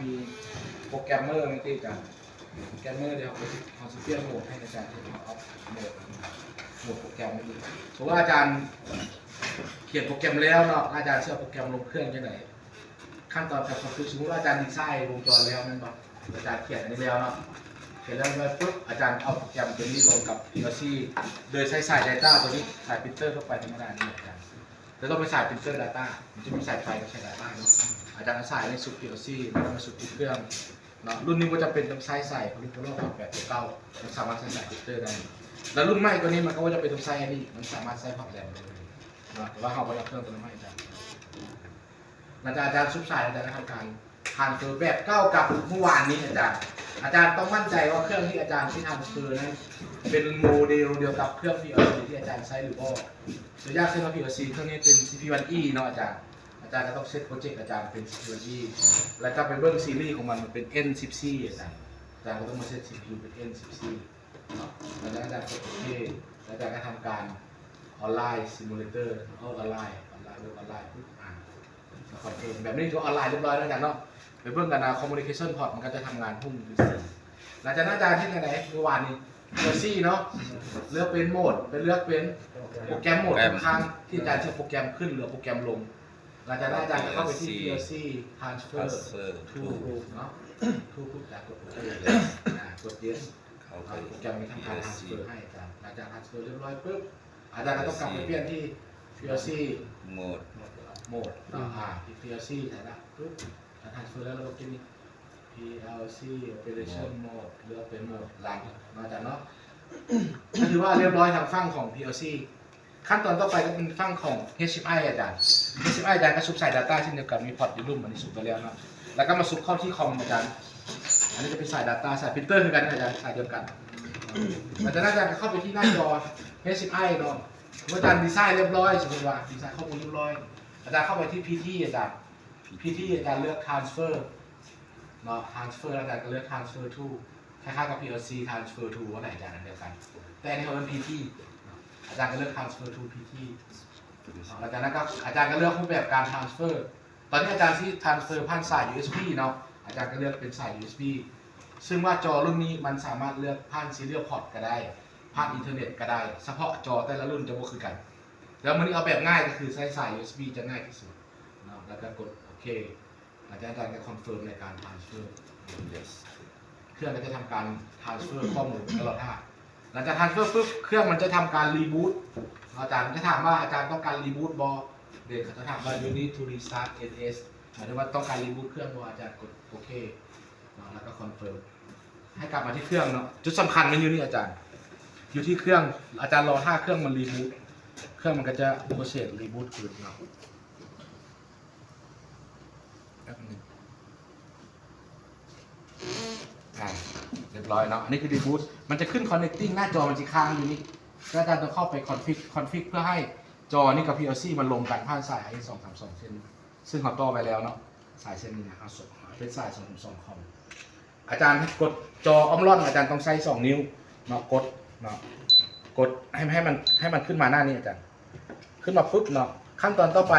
ມີໂປຣແກຣມເມີແມ່ນຕິອາຈານ? ໂປຣແກຣມເມີ ດຽວເຮົາຊິ ເຮົາຊິປ່ຽນໂໝດໃຫ້ອາຈານ ເຮັດເອົາໂໝດ ໂໝດໂປຣແກຣມແມ່ນຕິ. ສົມມຸດວ່າອາຈານຂຽນໂປຣແກຣມແລ້ວເນາະ, ອາຈານຊິເອົາໂປຣແກຣມລົງເຄື່ອງຈັ່ງໃດ? ຂັ້ນຕອນການຄອນຟິກ ສົມມຸດວ່າອາຈານດີໄຊວົງຈອນແລ້ວແມ່ນບໍ່? ອາຈານຂຽນອັນນີ້ແລ້ວເນາະ, ຂຽນແລ້ວເລີຍປຸບ ອາຈານເອົາໂປຣແກຣມຕົວນີ້ລົງກັບພີແອລຊີ ໂດຍໃຊ້ສາຍດາຕ້າຕົວນີ້, ສາຍປຣິນເຕີທົ່ວໄປທຳມະດານີ້ອາຈານ. ແຕ່ຕ້ອງເປັນສາຍປຣິນເຕີດາຕ້າ, ມັນຈະມີສາຍໄຟກັບສາຍດາຕ້າເນາະ. ອາຈານເອົາສາຍນີ້ສູ່ພີແອລຊີ ແລ້ວກໍມາສູ່ທີ່ເຄື່ອງເນາະ. ລຸ້ນນີ້ບໍ່ຈຳເປັນຕ້ອງໃຊ້ສາຍໂປລິໂຟນອນຂອງແປດຕົວເກົ່າ, ມັນສາມາດໃຊ້ສາຍປຣິນເຕີໄດ້. ແລ້ວລຸ້ນໃໝ່ກວ່ານີ້ມັນກໍບໍ່ຈຳເປັນຕ້ອງໃຊ້ອັນນີ້, ມັນສາມາດໃຊ້ພອດແຣມໄດ້ເລີຍເນາະ, ແຕ່ວ່າເຮົາບໍ່ໄດ້ເອົາເຄື່ອງຕົວນັ້ນມາໃຫ້ອາຈານ. ຫຼັງຈາກອາຈານຊຸບສາຍ, ອາຈານກໍທຳການທຣານສເຟີແບບເກົ່າກັບເມື່ອວານນີ້ອາຈານ. ອາຈານຕ້ອງໝັ້ນໃຈວ່າເຄື່ອງທີ່ອາຈານຊິທຣານສເຟີນັ້ນ ເປັນໂມເດລດຽວກັບເຄື່ອງພີແອລຊີທີ່ອາຈານໃຊ້ຫຼືບໍ່. ຕົວຢ່າງເຊັ່ນວ່າພີແອລຊີເຄື່ອງນີ້ເປັນຊີພີວັນອີເນາະອາຈານ, ອາຈານກໍຕ້ອງເຊັດໂປຣເຈັກອາຈານເປັນຊີພີວັນອີ ແລ້ວກໍໄປເບິ່ງຊີຣີຂອງມັນ ມັນເປັນເອັນສິບສີ່ອາຈານ, ອາຈານກໍຕ້ອງມາເຊັດຊີພີຢູເປັນເອັນສິບສີ່ເນາະ. ຫຼັງຈາກນັ້ນອາຈານກົດໂອເຄ, ແລ້ວອາຈານກໍທຳການອອນລາຍຊີມູເລເຕີ ເອີ ອອນລາຍ ອອນລາຍ ເວັບອອນລາຍ ປຸບ ອາ ຄອນເຟີມ. ແບບນີ້ຖືວ່າອອນລາຍຮຽບຮ້ອຍແລ້ວອາຈານເນາະ. ໄປເບິ່ງກັນນະ ຄອມມູນິເຄຊັນພອດ ມັນກໍຈະທຳງານຮຸ່ງຢູ່ຊີ້. ຫຼັງຈາກນັ້ນອາຈານເຮັດຈັ່ງໃດ? ເມື່ອວານນີ້ ພີແອລຊີເນາະ ເລືອກເປັນໂໝດ ໄປເລືອກເປັນໂປຣແກຣມໂໝດທຸກຄັ້ງທີ່ອາຈານຈະໂປຣແກຣມຂຶ້ນ ຫຼື ໂປຣແກຣມລົງ. ຫຼັງຈາກນັ້ນອາຈານກໍເຂົ້າໄປທີ່ພີແອລຊີ transfer to group ເນາະ to group ແລ້ວກົດໂອເຄ ອາ ກົດ yes ໂປຣແກຣມມັນທຳການ transfer ໃຫ້ອາຈານ. ຫຼັງຈາກ transfer ຮຽບຮ້ອຍປຶບ ອາຈານກໍຕ້ອງກັບໄປປ່ຽນທີ່ພີແອລຊີໂໝດ ໂໝດເນາະ ອາ ທີ່ພີແອລຊີໃສ່ລະປຶບ transfer ແລ້ວລະບົບເກມນີ້ ພີແອລຊີ operation mode ເລືອກເປັນໂໝດລັນເນາະອາຈານເນາະ. ກໍຖືວ່າຮຽບຮ້ອຍທາງຝັ່ງຂອງພີແອລຊີ. ຂັ້ນຕອນຕໍ່ໄປກໍເປັນຝັ່ງຂອງເອັດເອັດເອັຟໄອອາຈານ. ເອັດເອັດເອັຟໄອອາຈານກໍຊຸບສາຍດາຕ້າເຊັ່ນດຽວກັນ, ມີພອດຢູ່ລຸ່ມ ອັນນີ້ຊຸບໄປແລ້ວເນາະ. ແລ້ວກໍມາຊຸບເຂົ້າທີ່ຄອມອາຈານ. ອັນນີ້ຈະເປັນສາຍດາຕ້າ ສາຍປຣິນເຕີຄືກັນອາຈານ, ສາຍດຽວກັນ. ຫຼັງຈາກນັ້ນອາຈານກໍເຂົ້າໄປທີ່ໜ້າຈໍເອັດເອັດເອັຟໄອເນາະ. ເມື່ອອາຈານດີໄຊຮຽບຮ້ອຍ, ສົມມຸດວ່າດີໄຊຂໍ້ມູນຮຽບຮ້ອຍ, ອາຈານເຂົ້າໄປທີ່ພີທີອາຈານ. ພີທີອາຈານເລືອກ transfer ເນາະ transfer ອາຈານກໍເລືອກ transfer to ຄ້າຍໆກັບ ພີແອລຊີ transfer to ຫັ້ນແຫຼະອາຈານ ອັນດຽວກັນ, ແຕ່ອັນນີ້ເຂົາເອີ້ນ ພີທີ ເນາະ. ອາຈານກໍເລືອກ transfer to ພີທີ ເນາະ. ຫຼັງຈາກນັ້ນກໍອາຈານກໍເລືອກຮູບແບບການ transfer. ຕອນນີ້ອາຈານຊິ transfer ຜ່ານສາຍ ຢູເອັສບີ ເນາະ, ອາຈານກໍເລືອກເປັນສາຍ ຢູເອັສບີ ຊຶ່ງວ່າຈໍລຸ້ນນີ້ມັນສາມາດເລືອກຜ່ານ serial port ກໍໄດ້, ຜ່ານອິນເຕີເນັດກໍໄດ້, ສະເພາະຈໍແຕ່ລະລຸ້ນຈະບໍ່ຄືກັນ. ແລ້ວມື້ນີ້ເອົາແບບງ່າຍກໍຄືໃຊ້ສາຍ ຢູເອັສບີ ຈະງ່າຍທີ່ສຸດເນາະ. ແລ້ວກໍກົດໂອເຄ. ຫຼັງຈາກອາຈານກໍ confirm ໃນການ transfer. Yes. ເຄື່ອງກໍຈະທຳການ transfer ຂໍ້ມູນຕະຫຼອດທາງ. ຫຼັງຈາກ transfer ປຶບ ເຄື່ອງມັນຈະທຳການ reboot ອາຈານຈະຖາມວ່າອາຈານຕ້ອງການ reboot ບໍ່? ເດ ເຂົາຈະຖາມວ່າ you need to restart N S ໝາຍເຖິງວ່າຕ້ອງການ reboot ເຄື່ອງບໍ່? ອາຈານກົດໂອເຄເນາະ ແລ້ວກໍ confirm ໃຫ້ກັບມາທີ່ເຄື່ອງເນາະ. ຈຸດສຳຄັນແມ່ນຢູ່ນີ້ອາຈານ, ຢູ່ທີ່ເຄື່ອງ. ອາຈານລໍຖ້າເຄື່ອງມັນ reboot, ເຄື່ອງມັນກໍຈະ process reboot ຄືນເນາະ. ແປັບໜຶ່ງ ອາ ຮຽບຮ້ອຍເນາະ. ອັນນີ້ຄື reboot ມັນຈະຂຶ້ນ connecting ໜ້າຈໍມັນຊິຄ້າງຢູ່ນີ້, ແລ້ວອາຈານຕ້ອງເຂົ້າໄປ config config ເພື່ອໃຫ້ຈໍນີ້ກັບ ພີແອລຊີ ມັນລົງກັນຜ່ານສາຍ ໄອ ສອງສາມສອງ ເຊັ່ນ ຊຶ່ງເຮົາຕໍ່ໄວ້ແລ້ວເນາະ. ສາຍເສັ້ນນີ້ນະ ເຮົາເປັນສາຍສອງສາມສອງຄອມ. ອາຈານກົດຈໍອອມລອນ ອາຈານຕ້ອງໃຊ້ສອງນິ້ວເນາະ, ກົດເນາະ ກົດໃຫ້ ໃຫ້ມັນ ໃຫ້ມັນຂຶ້ນມາໜ້ານີ້ອາຈານ. ຂຶ້ນມາປຶບເນາະ ຂັ້ນຕອນຕໍ່ໄປ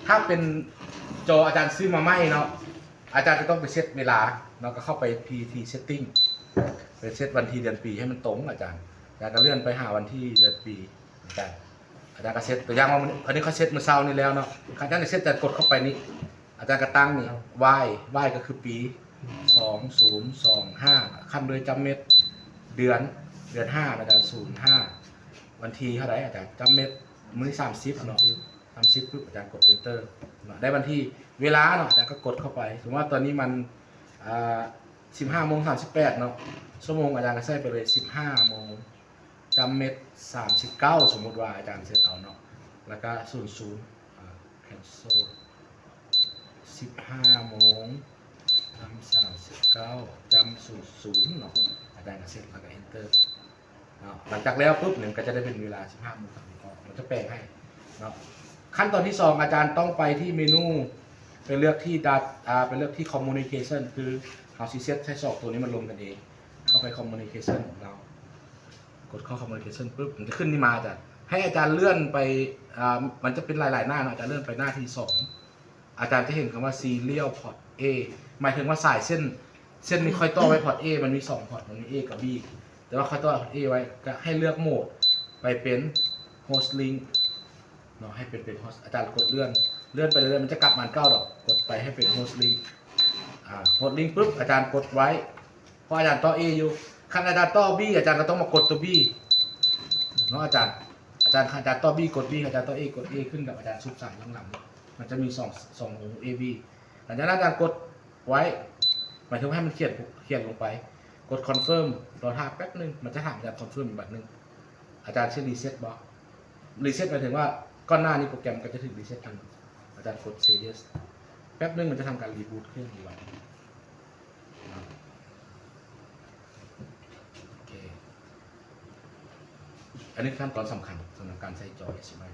ຖ້າເປັນຈໍອາຈານຊື້ມາໃໝ່ເນາະ ອາຈານຈະຕ້ອງໄປເຊັດເວລາເນາະ, ກໍເຂົ້າໄປທີ່ ທີ່ setting ໄປເຊັດວັນທີເດືອນປີໃຫ້ມັນຕົງອາຈານ, ອາຈານກໍເລື່ອນໄປຫາວັນທີເດືອນປີອາຈານ. ອາຈານກໍເຊັດ ຕົວຢ່າງວ່າ ອັນນີ້ຂ້ອຍເຊັດມື້ເຊົ້ານີ້ແລ້ວເນາະ, ຄັນອາຈານຈະເຊັດ ອາຈານກົດເຂົ້າໄປນີ້ ອາຈານກໍຕັ້ງນີ້ Y Y ກໍຄືປີ ສອງສູນສອງຫ້າ ຂັ້ນດ້ວຍຈ້ຳເມັດ ເດືອນ ເດືອນຫ້າ ອາຈານ ສູນຫ້າ ວັນທີເທົ່າໃດ ອາຈານ ຈ້ຳເມັດ ມື້ນີ້ສາມສິບເນາະ ສາມສິບປຶບ ອາຈານກົດ enter ເນາະ ໄດ້ວັນທີ ເວລາເນາະ ອາຈານກໍກົດເຂົ້າໄປ. ສົມມຸດວ່າຕອນນີ້ມັນ ອ່າ ສິບຫ້າໂມງສາມສິບແປດເນາະ, ຊົ່ວໂມງອາຈານກໍໃສ່ໄປເລີຍ ສິບຫ້າໂມງ ຈ້ຳເມັດ ສາມສິບເກົ້າ ສົມມຸດວ່າອາຈານເຊັດເອົາເນາະ ແລ້ວກໍ ສູນສູນ ອ່າ cancel ສິບຫ້າໂມງ ຈ້ຳສາມສິບເກົ້າ ຈ້ຳສູນສູນເນາະ, ອາຈານກໍເຊັດ ແລ້ວກໍ enter ເນາະ. ຫຼັງຈາກແລ້ວປຶບ ມັນກໍຈະໄດ້ເປັນເວລາ ສິບຫ້າໂມງສາມສິບ ມັນຈະແປງໃຫ້ເນາະ. ຂັ້ນຕອນທີສອງ ອາຈານຕ້ອງໄປທີ່ເມນູ ໄປເລືອກທີ່ data ອ່າ ໄປເລືອກທີ່ communication ຄືເຮົາຊິເຊັດໃຫ້ສອງຕົວນີ້ມັນລົມກັນເອງ. ເຂົ້າໄປ communication ເນາະ ກົດເຂົ້າ communication ປຶບ ມັນຈະຂຶ້ນນີ້ມາ ອາຈານ ໃຫ້ອາຈານເລື່ອນໄປ ອ່າ ມັນຈະເປັນຫຼາຍໆໜ້າເນາະ, ອາຈານເລື່ອນໄປໜ້າທີສອງ ອາຈານຈະເຫັນຄຳວ່າ serial port A ໝາຍເຖິງວ່າສາຍເສັ້ນ ເສັ້ນນີ້ຂ້ອຍຕໍ່ໄວ້ port A ມັນມີສອງ port ມັນມີ A ກັບ B ແຕ່ວ່າຂ້ອຍຕໍ່ port A ໄວ້ ກໍໃຫ້ເລືອກໂໝດໄປເປັນ host link ເນາະ ໃຫ້ເປັນ ເປັນ host ອາຈານກົດເລື່ອນ ເລື່ອນໄປເລື້ອຍໆ ມັນຈະກັບມາອັນເກົ່າດອກ ກົດໄປໃຫ້ເປັນ host link ອາ host link ປຶບ ອາຈານກົດໄວ້ ເພາະອາຈານຕໍ່ A ຢູ່ ຄັນອາຈານຕໍ່ B ອາຈານກໍຕ້ອງມາກົດຕົວ B ເນາະ ອາຈານ ອາຈານ ອາຈານຕໍ່ B ກົດ B ອາຈານຕໍ່ A ກົດ A ຂຶ້ນກັບອາຈານຊຸບສາຍຂ້າງຫຼັງ ມັນຈະມີສອງ ສອງ A B ຫຼັງຈາກນັ້ນອາຈານກົດໄວ້ ໝາຍເຖິງວ່າໃຫ້ມັນຂຽນ ຂຽນລົງໄປ ກົດ confirm ລໍຖ້າແປັບໜຶ່ງ ມັນຈະຖາມອາຈານ confirm ອີກບາດໜຶ່ງ ອາຈານຊິ reset ບໍ່? reset ໝາຍເຖິງວ່າກ່ອນໜ້ານີ້ໂປຣແກຣມກໍຈະຖືກ reset ທັງໝົດ ອາຈານກົດ say yes ແປັບໜຶ່ງ ມັນຈະທຳການ reboot ເຄື່ອງອີກບາດໜຶ່ງ. ໂອເຄ ອັນນີ້ຂັ້ນຕອນສຳຄັນສຳລັບການໃຊ້ຈໍ HDMI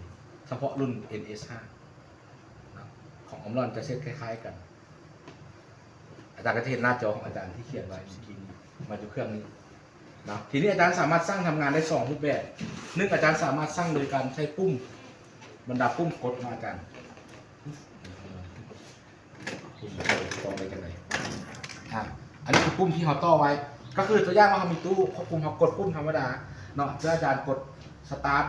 ສະເພາະລຸ້ນ NS ຫ້າເນາະ ຂອງອອມລອນຈະເຊັດຄ້າຍໆກັນ ອາຈານກໍຈະເຫັນໜ້າຈໍຂອງອາຈານທີ່ຂຽນໄວ້ເມື່ອກີ້ນີ້ ມາຢູ່ເຄື່ອງນີ້ເນາະ. ທີນີ້ອາຈານສາມາດສັ່ງທຳງານໄດ້ສອງຮູບແບບ ໜຶ່ງ ອາຈານສາມາດສັ່ງໂດຍການໃຊ້ປຸ່ມ ບັນດາປຸ່ມກົດເນາະ ອາຈານ ປຸ່ມກອງໄວ້ຈັ່ງໃດ ອາ ອັນນີ້ຄືປຸ່ມທີ່ເຮົາຕໍ່ໄວ້ ກໍຄືຕົວຢ່າງວ່າເຮົາມີຕູ້ຄວບຄຸມ ເຮົາກົດປຸ່ມທຳມະດາເນາະ ເຊິ່ງອາຈານກົດ start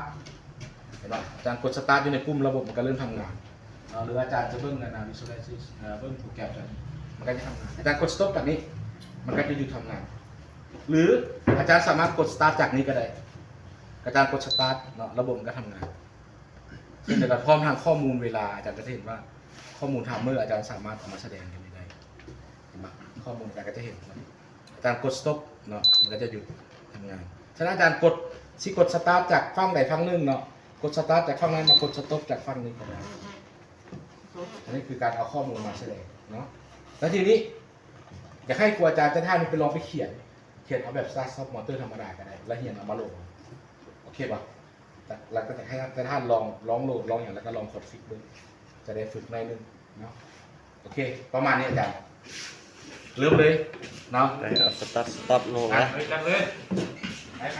ເຫັນບໍ່ ອາຈານກົດ start ຢູ່ໃນປຸ່ມ ລະບົບມັນກໍເລີ່ມທຳງານເນາະ ຫຼືອາຈານຈະເບິ່ງອັນນະ visualize ເອີ ເບິ່ງໂປຣແກຣມຈາກນີ້ ມັນກໍຈະທຳງານ ອາຈານກົດ stop ຈາກນີ້ ມັນກໍຈະຢຸດທຳງານ ຫຼືອາຈານສາມາດກົດ start ຈາກນີ້ກໍໄດ້ ອາຈານກົດ start ເນາະ ລະບົບມັນກໍທຳງານ. ເຊັ່ນດຽວກັນ ພ້ອມທັງຂໍ້ມູນເວລາ ອາຈານກໍຈະເຫັນວ່າຂໍ້ມູນ timer ອາຈານສາມາດເອົາມາສະແດງກັນໄດ້ ເຫັນບໍ່? ຂໍ້ມູນອາຈານກໍຈະເຫັນ ອາຈານກົດ stop ເນາະ ມັນກໍຈະຢຸດທຳງານ. ສະນັ້ນອາຈານກົດ ຊິກົດ start ຈາກຝັ່ງໃດຝັ່ງໜຶ່ງເນາະ ກົດ start ຈາກຝັ່ງນັ້ນ ມາກົດ stop ຈາກຝັ່ງນີ້ກໍໄດ້. ອັນນີ້ຄືການເອົາຂໍ້ມູນມາສະແດງເນາະ. ແລ້ວທີນີ້ ຢາກໃຫ້ຄູອາຈານແຕ່ທ່ານໄປລອງໄປຂຽນ ຂຽນເອົາແບບ start stop motor ທຳມະດາກໍໄດ້ ແລ້ວຮຽນເອົາມາລົງ ໂອເຄບໍ່? ແລ້ວກໍໃຫ້ແຕ່ທ່ານລອງ ລອງໂຫຼດ ລອງຫຍັງ ແລ້ວກໍລອງ config ເບິ່ງ ຈະໄດ້ຝຶກໜ້ອຍໜຶ່ງເນາະ. ໂອເຄ ປະມານນີ້ອາຈານ ເລີ່ມເລີຍເນາະ. ໄດ້ ເອົາ start stop ລົງ ອ່ະ ນະ ເລີຍ ຈັດເລີຍ ໄປ ໄປ.